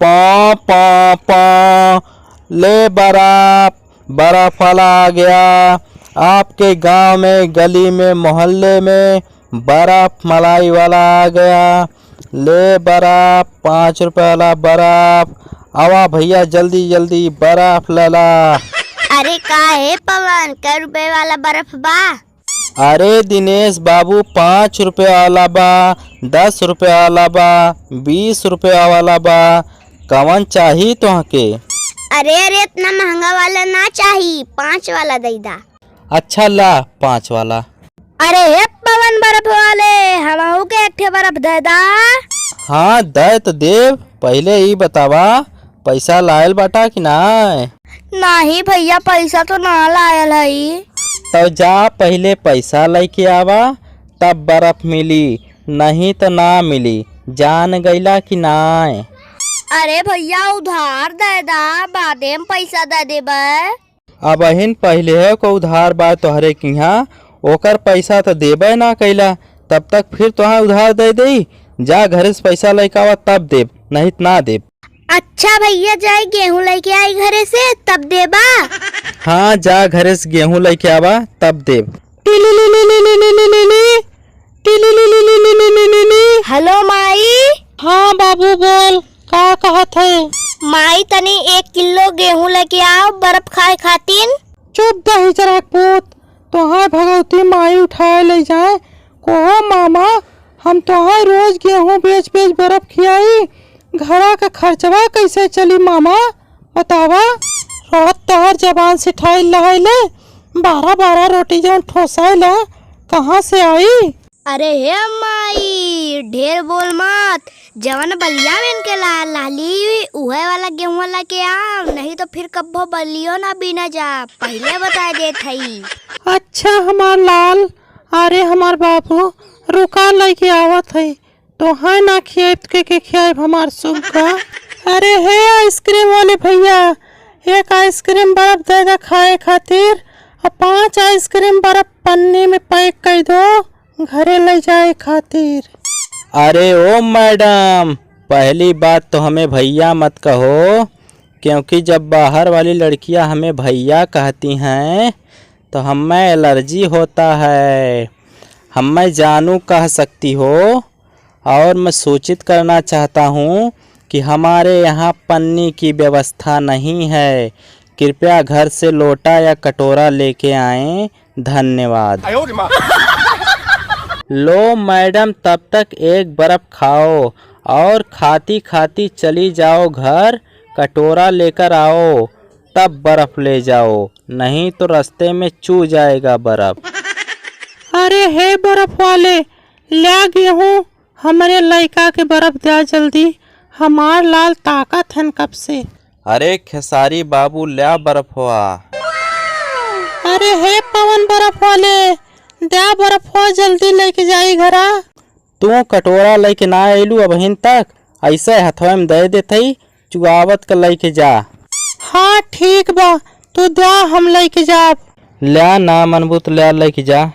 पौ पौ पौ, ले बर्फ, बर्फ वाला आ गया। आपके गांव में, गली में, मोहल्ले में बर्फ मलाई वाला आ गया। ले बर्फ, 5 रुपये वाला बर्फ। आवा भैया, जल्दी जल्दी बर्फ ले ला। अरे का है पवन, कै रुपए वाला बर्फ बा? अरे दिनेश बाबू, 5 रुपये वाला बा, 10 रुपये वाला बा, 20 रुपया वाला बा। कवन चाही तोहके? अरे अरे, इतना महंगा वाला ना चाही, 5 वाला दैदा। अच्छा, ला 5 वाला। अरे हे पवन बर्फ वाले, हमहू के एक ठे बर्फ दे दा। हाँ, दे तो देव, पहले ही बतावा, पैसा लायल बाटा कि ना? नहीं भैया, पैसा तो ना लायल है। तो जा, पहले पैसा लेके आवा, तब बर्फ मिली, नहीं तो ना मिली। जान गईला कि ना? अरे भैया, उधार दे दा, बादे में पैसा दे देबे। अब अहिन पहले को उधार बा तोहरे किहाँ, ओकर पैसा तो देबे ना कैला, तब तक फिर तोहार उधार दे दई? जा, घरे से पैसा लेके आवा, तब देब, नहीं तो ना देब। अच्छा भैया, जाए गेहूं लेके आई घरे से, तब देबा? हाँ, जा, घरे से गेहूं लेके आवा, तब देब। हेलो माई। हाँ बाबू, बोल, का कहत है? माई, तनी 1 किलो गेहूं लेके आओ बर्फ खाए खातिन। चुप दही जरा पूत, तोहार भगवती माई उठाए ले जाए। कोहो मामा, हम तोहार रोज गेहूं बेच बेच बर्फ खियाई, घरा का खर्चवा कैसे चली मामा, बतावा? रोज तोहर जबान सिठाई लहाइले, 12 12 रोटी जौन ठोसाइला, कहाँ से आई? अरे हे माई, ढेर बोल मत। जवन बलिया में के ला लाली, उहे वाला गेहूं लेके आओ, नहीं तो फिर कब्बो बलियो ना बिना जा, पहले बता देत हई। अच्छा हमार लाल, अरे हमार बाबू, रुका, लेके आवत है। तो है ना खियाब के खियाब हमार सुग्गा। अरे हे आइसक्रीम वाले भैया, एक आइसक्रीम बर्फ देगा खाए खातिर और 5 आइसक्रीम बर्फ पन्नी में पैक कर दो घरे ले जाए खातिर। अरे ओ मैडम, पहली बात तो हमें भैया मत कहो, क्योंकि जब बाहर वाली लड़कियां हमें भैया कहती हैं तो हमें एलर्जी होता है। हमें जानू कह सकती हो। और मैं सूचित करना चाहता हूँ कि हमारे यहाँ पन्नी की व्यवस्था नहीं है। कृपया घर से लोटा या कटोरा लेके आएं। धन्यवाद। लो मैडम, तब तक एक बर्फ खाओ और खाती खाती चली जाओ घर, कटोरा लेकर आओ, तब बर्फ ले जाओ, नहीं तो रास्ते में चू जाएगा बर्फ। अरे हे बर्फ वाले, ले गेहूँ, हमारे लड़का के बर्फ दे जल्दी, हमार लाल ताकत हन कब से। अरे खेसारी बाबू, ल्या बर्फवा। अरे हे पवन बर्फ वाले, दे बर्फवा, जल्दी लेके जाई घरा। तू कटोरा लेके ना आइलू अबहिन तक, ऐसे हथवा में दे देतई, चुआवत के लेके जा। हाँ ठीक बा, तू दे, हम लेके जाब। ल्या ना मनबू तो ल्या, लेके जा।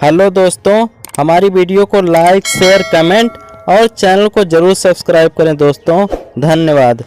हेलो दोस्तों, हमारी वीडियो को लाइक, शेयर, कमेंट और चैनल को जरूर सब्सक्राइब करें दोस्तों। धन्यवाद।